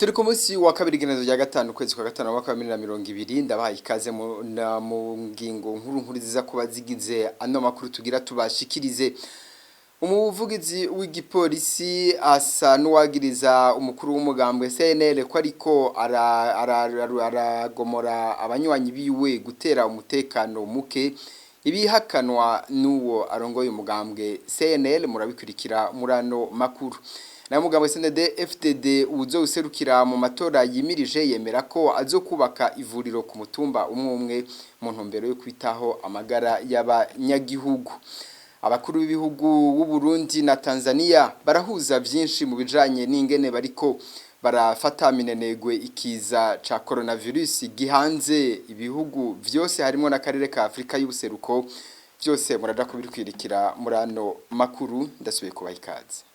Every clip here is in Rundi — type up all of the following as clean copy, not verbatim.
Turi ku munsi wa kabiri, igenezo rya gatanu, ukwezi kwa gatanu, mwaka wa 2020. Ndabahaye ikaze mu ngingo nkuru nkuru ziza kuba zigize ano makuru tugira tubashikirize. Umuvugizi w'igipolisi asa n'uwagiriza umukuru w'umugambwe CNL ko ariko aragomora abanywanyi biwe gutera umutekano muke, ibihakanwa n'uwo arongoye umugambwe CNL. Murabikurikira muri ano makuru. Nayo mugambwe CNDD FDD uwuserukira mu matora yimirije yemera ko azokubaka ivuriro ku mutumba umwe umwe mu ntumbero yo kwitaho amagara y'abanyagihugu. Abakuru b'ibihugu b'u Burundi na Tanzania barahuza vyinshi mu bijanye n'ingene bariko barafata minenegwe ikiza ca coronavirus gihanze ibihugu vyose, harimo n'akarere ka Afrika y'ubuseruko. Byose muraja kubikwirikira muri ano makuru. Ndasubiye kubaha ikaze.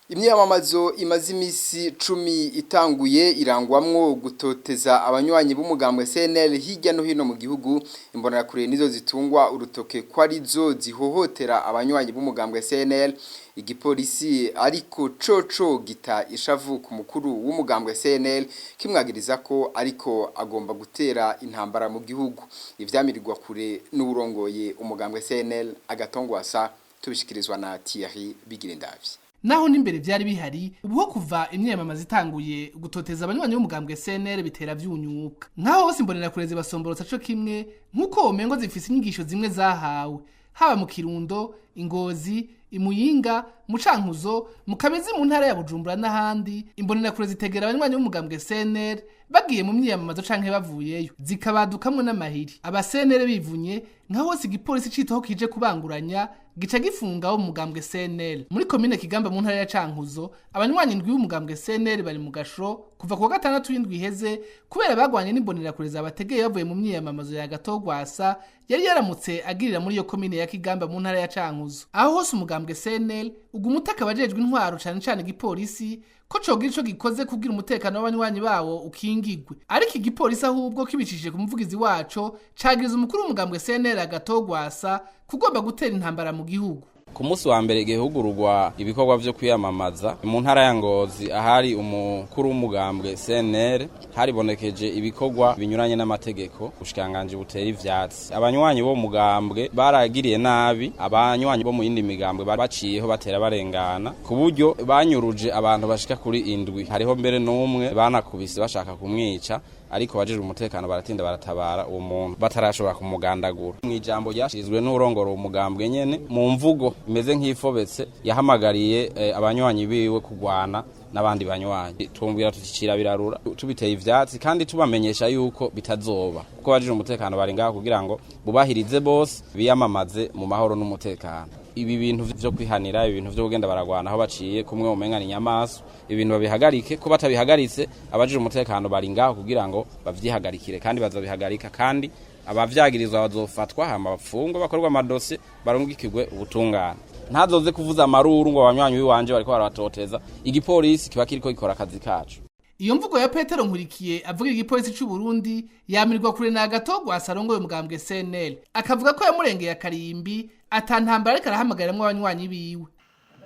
Imyamamazo imaze imisi 10 itanguye irangwamwo gutoteza abanywanyi b'umugambwe CNL hirya no hino mu gihugu. Imbonerakure nizo zitungwa urutoke ko arizo zihohotera abanywanyi b'umugambwe CNL. Igipolisi ariko coco gita ishavu ku mukuru w'umugambwe CNL, kimwagiriza ko ariko agomba gutera intambara mu gihugu, ivyamirirwa kure n'uwurongoye umugambwe CNL Agathon Rwasa. Tubishikirizwa na Thierry Bigirindavyi. Naho n'imbere vyari bihari, ubu ho kuva imyamamazo itanguye, gutoteza abanywanyi b'umugambwe CNL bitera vyunyuka. Nkaho hose imbonerakure zibasomborotsa co kimwe, nk'uko womengo zifise inyigisho zimwe zahawe, haba mu Kirundo, Ingozi, Imuyinga, mu Cankuzo, mu Kabezi, mu ntara ya Bujumbura n'ahandi. Imbonerakure zitegera abanywanyi b'umugambwe CNL bagiye mu myiyamamazo canke bavuyeyo, zikabadukamwo n'amahiri. Aba CNL bivunye, nka hose igipolisi citaho kije kubanguranya, gica gifunga wo mugambwe CNL. Muri komine Kigamba mu ntara ya Cankuzo, abanywanyi indwi b'umugambwe CNL bari mu gasho kuva ku wa gatandatu w'indwi iheze, kubera bagwanye n'imbonerakure zabategeye bavuye mu myiyamamazo ya Agathon Rwasa yari yaramutse agirira muri iyo komine ya Kigamba mu ntara ya Cankuzo. Aho hose umugambwe CNL uguma utaka abajejwe intwaro, cane cane igipolisi, ko cogira ico gikoze kugira umutekano w'abanywanyi bawo ukingigwe. Ariko igipolisi ahubwo kibicishije ku muvugizi waco cagiriza umukuru w'umugambwe CNL Agathon Rwasa kugomba gutera intambara mu gihugu. Ku munsi wa mbere igihugururwa ibikorwa vyo kwiyamamaza mu ntara ya Ngozi, ahari umukuru w'umugambwe CNL, haribonekeje ibikorwa binyuranye n'amategeko. Ubushikiranganji butera ivyatsi. Abanywanyi bo mugambwe baragiriye nabi abanywanyi bo mu yindi migambwe baciyeho batera barengana, ku buryo banyuruje abantu bashika kuri indwi. Hariho mbere n'umwe banakubise bashaka kumwica, ariko abajejwe umutekano baratinda baratabara uwo muntu batarashobora kumugandagura. Mu ijambo ryashirizwe n'urongora umugambwe nyene, mu mvugo imeze nk'ifobetse, yahamagariye abanywanyi biwe kugwana n'abandi banywanyi. Tumbwira tuticira birarura, tubiteye ivyatsi kandi tubamenyesha yuko bitazoba, kuko abajejwe umutekano bari ngaho kugira ngo bubahirize bose biyamamaze mu mahoro n'umutekano. Ibi bintu vyo kwihanira, ibintu vyo kugenda baragwana aho baciye kumwe umenga ni inyamaswa, ibintu babihagarike. Ko batabihagaritse, abajejwe umutekano bari ngaho kugira ngo bavyihagarikire, kandi bazobihagarika, kandi abavyagirizwa bazofatwa, hama bafungwe, bakorwa amadosiye, barungikirwe ubutungane. Ntazoze kuvuza amaruru ngo abanywanyi biwanje bariko barabatoteza. Igipolisi kiba kiriko gikora akazi kacu. Iyo mvugo ya Petero Nkurikiye avuga igipolisi c'u Burundi yamirirwa kure na Agathon Rwasa arongoye umugambwe CNL, akavuga ko yamurengeye akarimbi, atantambara ariko arahamagariramwo abanywanyi biwe.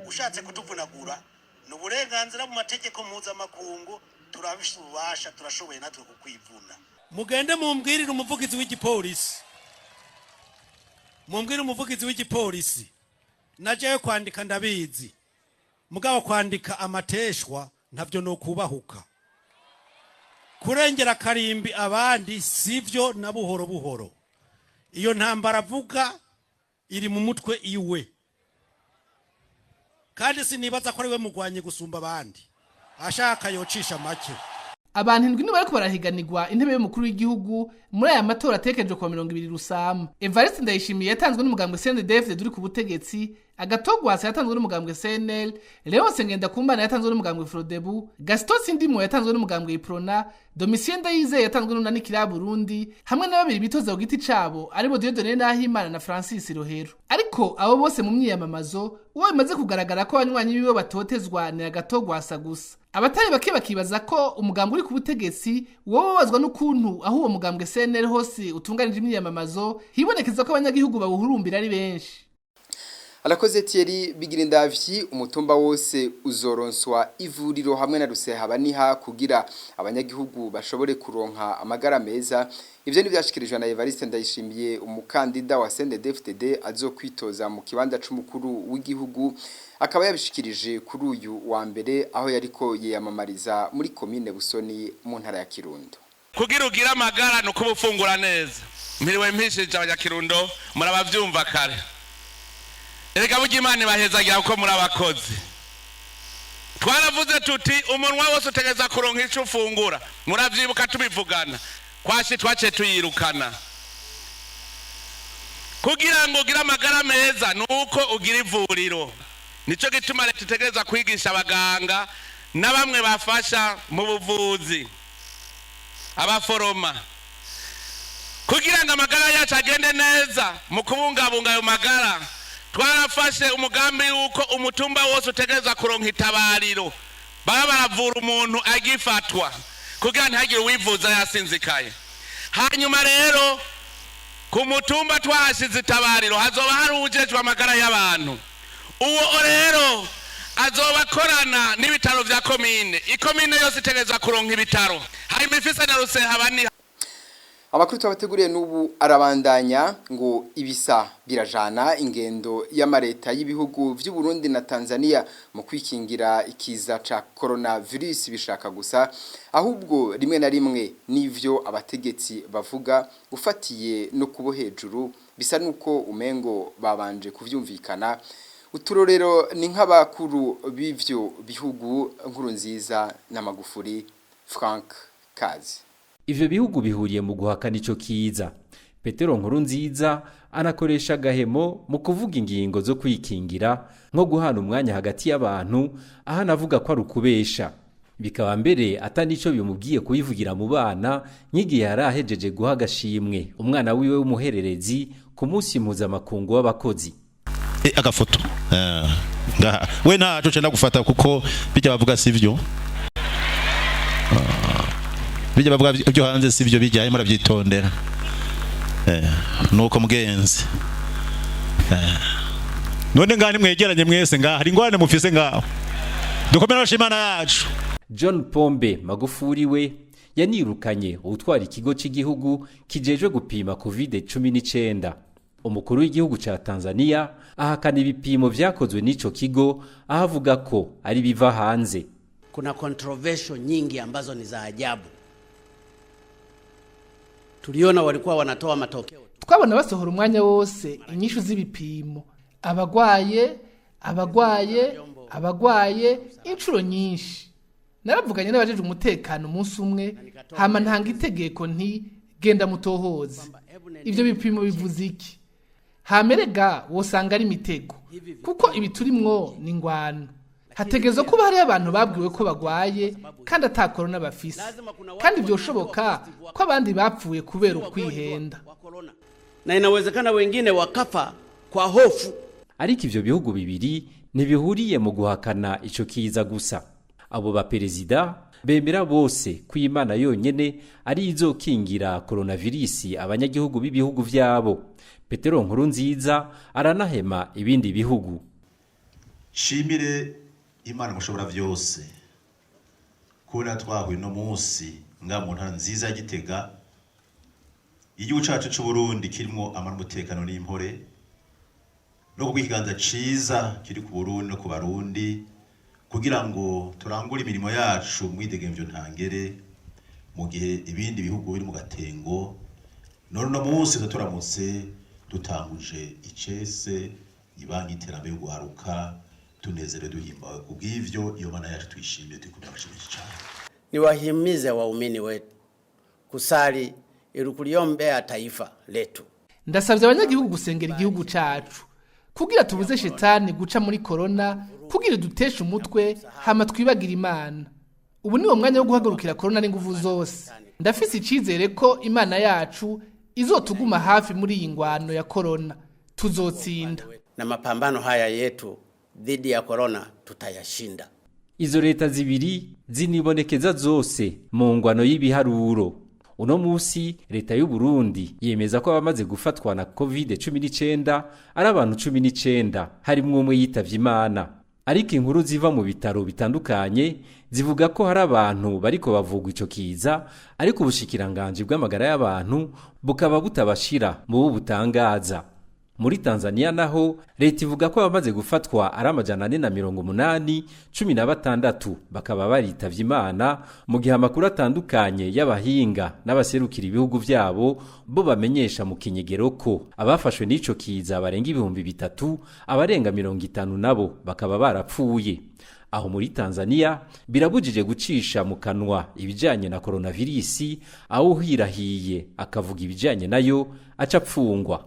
Ushatse kutuvunagura ni uburenganzira mu mategeko mpuzamakungu, turabifite ububasha, turashoboye natwe kukwivuna. Mugende mumbwirire umuvugizi w'igipolisi, mumbwire umuvugizi w'igipolisi. Najeyo kwandika ndabizi, mugabo kwandika amateshwa ntavyo nokubahuka. Kurengera karimbi abandi sivyo na buhoro buhoro. Iyo ntambara avuga iri mu mutwe iwe, kandi sinibaza ko ari we mugwanyi gusumba abandi. Ashaka yocisha make. Abantu indwi nibo bariko barahiganirwa intebe y'umukuru w'igihugu muri aya matora atekereje kuwa 20 Rusama. Evariste Ndayishimiye yatanzwe n'umugambwe CNDD-FDD uri ku butegetsi, Agathon Rwasa yatanzwe n'umugambwe CNL, Leonce Ngendakumana yatanzwe n'umugambwe Frodebu, Gaston Sindimwo yatanzwe n'umugambwe Uprona, Domitien Ndayizeye yatanzwe n'Urunani Kira Burundi, hamwe na babiri bitoza ku giti cabo, aribo Dieudonné Nahimana na Francis Rohero. Ariko abo bose mu myiyamamazo, uwo bimaze kugaragara ko abanywanyi biwe batotezwa ni Agathon Rwasa gusa. Abatari bake bakibaza ko umugambwe uri ku butegetsi wowe babazwa n'ukuntu aho uwo mugambwe CNL hose utunganije imyiyamamazo hibonekeza ko abanyagihugu bawuhurumbira ari benshi. Alakoze Thierry Bigirindavyi. Umutumba wose uzoronswa ivuriro hamwe na rusehabaniha kugira abanyagihugu bashobore kuronka amagara meza. Ivyo ni byashikirijwe na Evariste Ndayishimiye, umukandida wa CNDD-FDD azokwitoza mu kibanza c'umukuru w'igihugu. Akaba yabishikirije kuri uyu wa mbere, aho yariko yiyamamariza muri komine Busoni mu ntara ya Kirundo. Kugira ugire amagara ni ukuba ufungura neza. Mpiriwe mpishije abanyakirundo, murabavyumva kare. Erega burya Imana ibahezagira kuko muri abakozi. Twaravuze tuti umunwa wose utegereza kuronka ico ufungura. Muravyibuka tubivugana. Kwashi twaciye tuyirukana. Kugira ngo ugire amagara meza ni uko ugira ivuriro. Nico gituma leta itegereza kwigisha abaganga na bamwe bafasha mu buvuzi, abaforoma, kugira ngo amagara yacu agende neza. Mu kubungabunga ayo magara, twarafashe umugambi w'uko umutumba wose utegereza kuronka itabariro, baba baravura umuntu agifatwa kugira ntihagire uwivuza yasinzikaye. Hanyuma rero ku mutumba twahashize itabariro, hazoba hari uwujejwe amagara y'abantu. Uwo rero azoba akorana n'ibitaro vya komine. Ikomine yose itegereza kuronka ibitaro, hanyuma ifise na rusehabaniha. Amakuru twabateguriye n'ubu arabandanya. Ngo ibisa birajana, ingendo y'amareta y'ibihugu vy'u Burundi na Tanzania mu kwikingira ikiza ca coronavirus bishaka gusa, ahubwo rimwe na rimwe n'ivyo abategetsi bavuga ufatiye no kubo hejuru bisa nuko umengo babanje kuvyumvikana. Uturorero ni nk'abakuru b'ivyo bihugu Nkurunziza na Magufuli. Frank Kazi. Ivyo bihugu bihuriye mu guhakana ico kiza. Petero Nkurunziza anakoresha agahemo mu kuvuga ingingo zo kwikingira, nko guhana umwanya hagati y'abantu, aho anavuga ko ari ukubesha, bikaba mbere atanico bimubwiye kubivugira mu bana, nk'igihe yari ahejeje guha agashimwe umwana wiwe w'umuhererezi ku munsi mpuzamakungu w'abakozi. Agafoto ngaha we ntaco cenda gufata, kuko bijya bavuga sivyo. Bijya bavuga byo hanze sivyo, bijya muravyitondera. Nuko mugenzi, none ngaha nimwegeranye mwese, ngaha hari ingorane mufise ngaho. Dukomere Imana yacu. John Pombe Magufuli we yanirukanye uwutwara ikigo cy'igihugu kijejwe gupima COVID-19. Umukuru w'igihugu ca Tanzania ahakana ibipimo vyakozwe n'ico kigo, aho avuga ko ari biva hanze. Kuna controversial nyingi ambazo ni za ajabu. Tuliona walikuwa wanatoa matokeo. Twabona basohora umwanya wose inyishu z'ibipimo, abagwaye, abagwaye, abagwaye, inshuro nyinshi. Naravuganye n'abajejwe umutekano umunsi umwe, hama ntanga itegeko nti: "Genda mutohoze, ivyo bipimo bivuze iki?" Hamerega wosanga ari imitego, kuko ibi turimwo ni ingwano. Hategerezwa kuba hariho abantu babwiwe ko bagwaye kandi ata korona bafise, kandi vyoshoboka ko abandi bapfuye kubera ukwihenda. Na inawezekana wengine wakafa kwa hofu. Ariko ivyo bihugu bibiri ntibihuriye mu guhakana ico kiza gusa. Abo baperezida bemera bose ko Imana yonyene ari izokingira coronavirus abanyagihugu b'ibihugu vyabo. Petero Nkurunziza aranahema ibindi bihugu. Shimire Imana mushobora vyose kubona twahuye no munsi nga mu ntara nziza ya Gitega, igihugu cacu c'u Burundi kirimwo amara, umutekano n'impore, no kubw'ikiganza ciza kiri ku Burundi no ku Barundi, kugira ngo turangure imirimo yacu mwidegemvyo ntangere, mu gihe ibindi bihugu biri mu gatengo. None uno munsi turamutse dutanguje icese ibanki iterambere y'ugwaruka, tunezerewe, duhimbawe. Kubw'ivyo iyo Mana yacu tuyishimiye, tuyikomera amashyi cyane. Niwahimize waumini wetu kusali ili kuliombea taifa letu. Ndasabye abanyagihugu gusengera igihugu cacu kugira tubuze shetani guca muri korona kugira duteshe umutwe hama twibagira Imana. Ubu ni wo mwanya wo guhagurukira korona n'inguvu zose. Ndafise icizere ko Imana yacu izotuguma hafi muri iyi ngwano ya korona, tuzotsinda. Na mapambano haya yetu dhidi ya korona tutayashinda. Izo leta zibiri zinibonekeza zose mu ngwano y'ibiharuro. Uno musi leta y'u Burundi yemeza ko abamaze gufatwa na COVID-19 ari abantu 19, harimwo umwe yitavye Imana. Ariko inkuru ziva mu bitaro bitandukanye zivuga ko hari abantu bariko bavugwa ico kiza, ariko ubushikiranganji bw'amagara y'abantu bukaba butabashira mu bo butangaza. Muri Tanzania naho leta ivuga ko abamaze gufatwa ari 480, 16 bakaba baritavye Imana, mu gihe amakuru atandukanye y'abahinga n'abaserukira ibihugu vyabo bo bamenyesha mu kinyegero ko abafashwe n'ico kiza barenga 3000, abarenga 50 nabo bakaba barapfuye. Aho muri Tanzania birabujije gucisha mu kanwa ibijanye na coronavirus, aho uhirahiye akavuga ibijanye nayo aca apfungwa.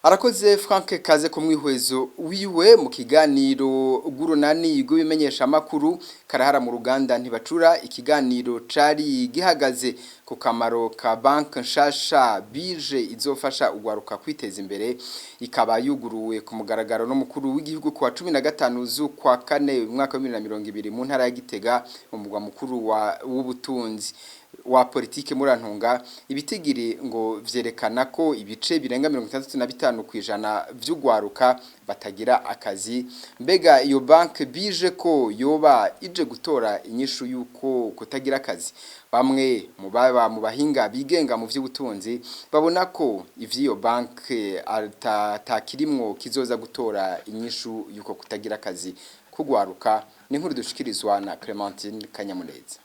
Arakoze Frank Kaze ku mwihwezo wiwe mu kiganiro gurunani rw'ibimenyesha makuru karahara mu ruganda ntibacura. Ikiganiro cari gihagaze ku kamaro ka bank nshasha bije izofasha ugwaruka kwiteza imbere, ikaba yuguruwe ku mugaragaro n'umukuru w'igihugu ku wa 15 z'ukwa kane mu mwaka wa 2020 mu ntara ya Gitega, mu mugwa mukuru wa w'ubutunzi wa politike. Murantunga, ibitigiri ngo vyerekana ko ibice birenga 65% vy'ugwaruka batagira akazi. Mbega iyo bank bije ko yoba ije gutora inyishu yuko kutagira akazi? Bamwe mu baba mu bahinga bigenga mu vy'ubutunzi babona ko ivy'iyo bank atakirimwo kizoza gutora inyishu yuko kutagira akazi kugwaruka. Ni inkuru dushikirizwa na Clementine Kanyamuneza.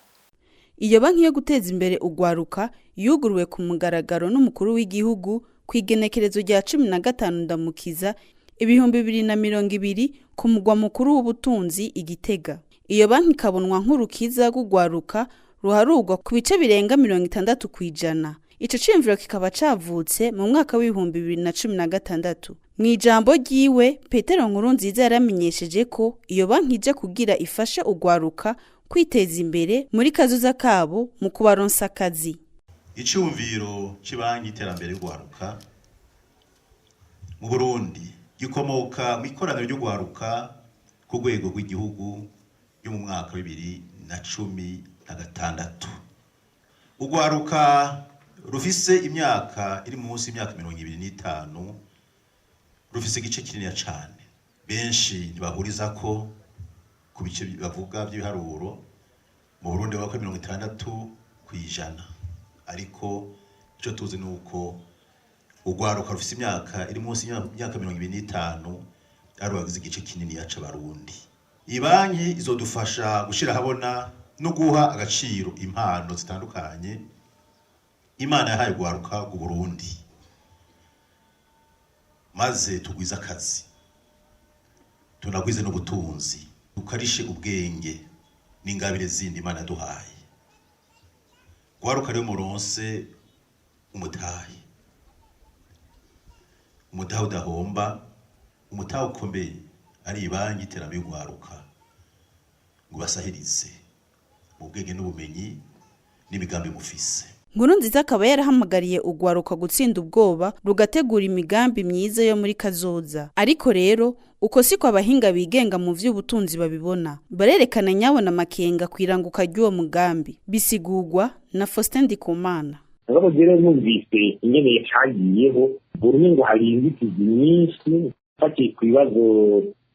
Iyo banki yo guteza imbere ugwaruka yuguruwe ku mugaragaro n'umukuru w'igihugu ku igenekerezo rya 15 Ndamukiza 2020 ku mugwa mukuru w'ubutunzi Igitega. Iyo banki ikabonwa nk'urukiza rw'ugwaruka ruharurwa ku bice birenga 60%. Ico ciyumviro kikaba cavutse mu mwaka w'2016. Mu ijambo ryiwe, Petero Nkurunziza yaramenyesheje ko iyo banki ije kugira ifashe ugwaruka kwiteza imbere muri kazoza kabo mu kubaronsa akazi. Icyumviro cy'ibanki y'iterambere y'urwaruka mu Burundi gikomoka mu ikoraniro ry'urwaruka ku rwego rw'igihugu ryo mu mwaka wa 2016. Urwaruka rufise imyaka iri munsi y'imyaka 25 rufise igice kinini cyane. Benshi ntibahuriza ko ku bice bavuga by'ibiharuro, mu Burundi bako 60%, ariko icyo tuzi ni uko urwaruka rufise imyaka iri munsi y'imyaka 25 ari bagize igice kinini yaca Barundi. Iyi banki izodufasha gushyira ahabona no guha agaciro impano zitandukanye Imana yahaye urwaruka rw'u Burundi, maze tugwize akazi, tunagwize n'ubutunzi, dukarishe ubwenge n'ingabire zindi Imana yaduhaye. Rwaruka rero, muronse umutahe, umutahe udahomba, umutahe ukomeye ari ibanki iterambere y'urwaruka, ngo basahirize mu bwenge n'ubumenyi n'imigambi mufise. Nkurunziza akaba yarahamagariye ugwaruka gutsinda ubwoba, rugategura imigambi myiza yo muri kazoza. Ariko rero uko siko abahinga bigenga mu vy'ubutunzi babibona. Barerekana nyabona amakenga kwiranguka ry'uwo mugambi. Bisigurwa na Faustin Ndikumana. Mugabo rero numvise ingene cagiyeho buri, ngo hari inzitizi nyinshi. Fatiye ku bibazo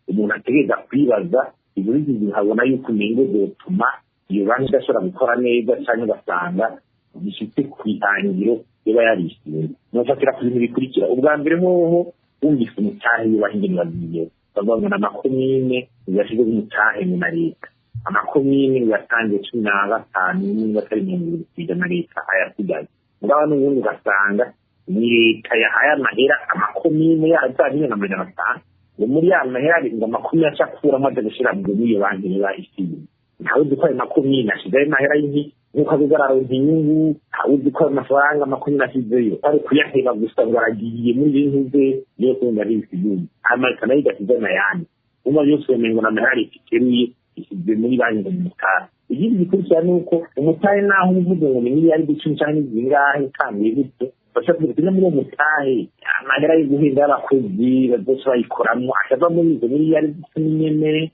umuntu ategereza kwibaza, izo nzitizi nkabona yuko umengo zotuma iyo banki idashobora gukora neza, canke ugasanga gishitse ku itangiro iba yarishinze. Nofatira ku bintu bikurikira. Ubwa mbere hoho, wumvise umutahe yubaha ingene bagiye bavuga ngo n'amakomine yashizeho umutahe mu na leta, amakomine yatangiye 15 niba atari 20%, leta ayasigaye. Mugabo n'ubundi ugasanga ni leta yahaye amahera amakomine yahaye 1,500,000,000, ngo muri ya mahera ngo amakomine aca akuramo aja gushira muri iyo banki niba ishinze. Ntawe uzi ko ayo makomine ashizeyo amahera y'inki, nk'uko azoza araronka inyungu. Ntawe uzi ko ayo mafaranga amakomine ashizeyo ari kuyaheba gusa, ngo aragiye muri bintu ze. Niyo kumva ntibisiguye, amaleta nayo igasize n'ayandi. Umva byose umengo ni amahera leta ikeruye ishyize muri banki ngo ni umutahe. Ikindi gikurikira ni uko umutahe, naho uvuze ngo ni miliyari 10 canke zingahe kandi gutyo, bashobora kuja muri uwo mutahe amahera yo guhemba y'abakozi bazoca bayikoramo akava muri izo miliyari 10 nyene,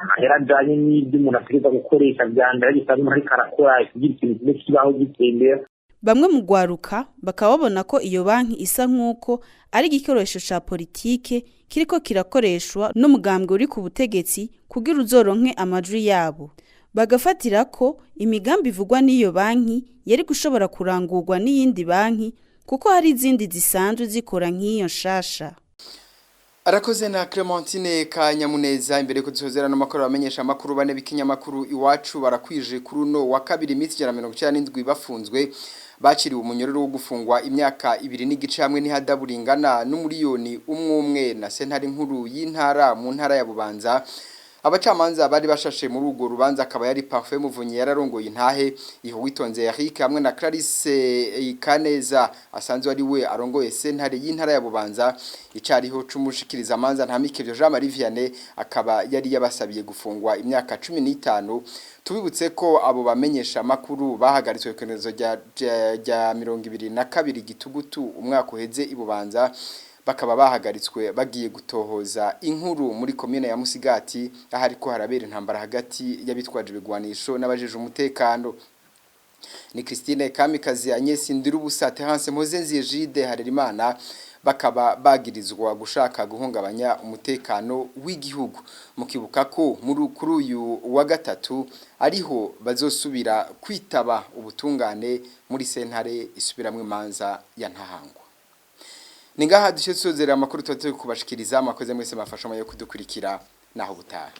amahera ajanye n'ibyo umuntu ategereza gukoresha vya mbere agisanzwe umuntu ariko arakora kugira ikintu kimwe kibaho gitembera. Bamwe mu rwaruka bakaba babona ko iyo banki isa nk'uko ari igikoresho ca politike kiriko kirakoreshwa n'umugambwe uri ku butegetsi kugira uzoronke amajwi yabo. Bagafatira ko imigambi ivugwa n'iyo banki yari gushobora kurangurwa n'iyindi banki kuko hari izindi zisanzwe zikora nk'iyo nshasha. Arakoze na Clementine Kanyamuneza. Imbere ko dusozera no makuru, abamenyesha makuru bane b'ikinyamakuru Iwacu barakwije kuri uno wa kabiri iminsi 197 bafunzwe. Baciriwe umunyororo wo gufungwa imyaka 2 n'igice hamwe n'ihadabu ringana n'umuriyoni umwe umwe na sentare nkuru y'intara mu ntara ya Bubanza. Abacamanza bari bashashe muri urwo rubanza akaba yari Parfait Muvunyi yararongoye intahe, Ihowitonze Eric hamwe na Clarisse Kaneza asanzwe ari we arongoye sentare y'intara ya Bubanza. Icariho c'umushikiriza manza Ntamikevyo Jean Marie Vianney akaba yari yabasabiye gufungwa imyaka 15. Tubibutse ko abo bamenyesha makuru bahagaritswe ku rya 22 Gitugutu umwaka uheze ibubanza, bakaba bahagaritswe bagiye gutohoza inkuru muri komine ya Musigati, aho ariko harabera intambara hagati y'abitwaje ibigwanisho n'abajeje umutekano. Ni Christine Kamikazi, Agnes Ndirubusa, Terence Mpozenzi, Gide Harerimana, bakaba bagirizwa gushaka guhungabanya umutekano w'igihugu. Mukibuka ko muri kuri uyu wa gatatu ariho bazosubira kwitaba ubutungane muri sentare isubiramwo imanza ya Ntahangwa. Ni ngaha duce tusozerera amakuru tuba turi kubashikiriza. Mwakoze mwese mafasha yo kudukurikira, naho butaha.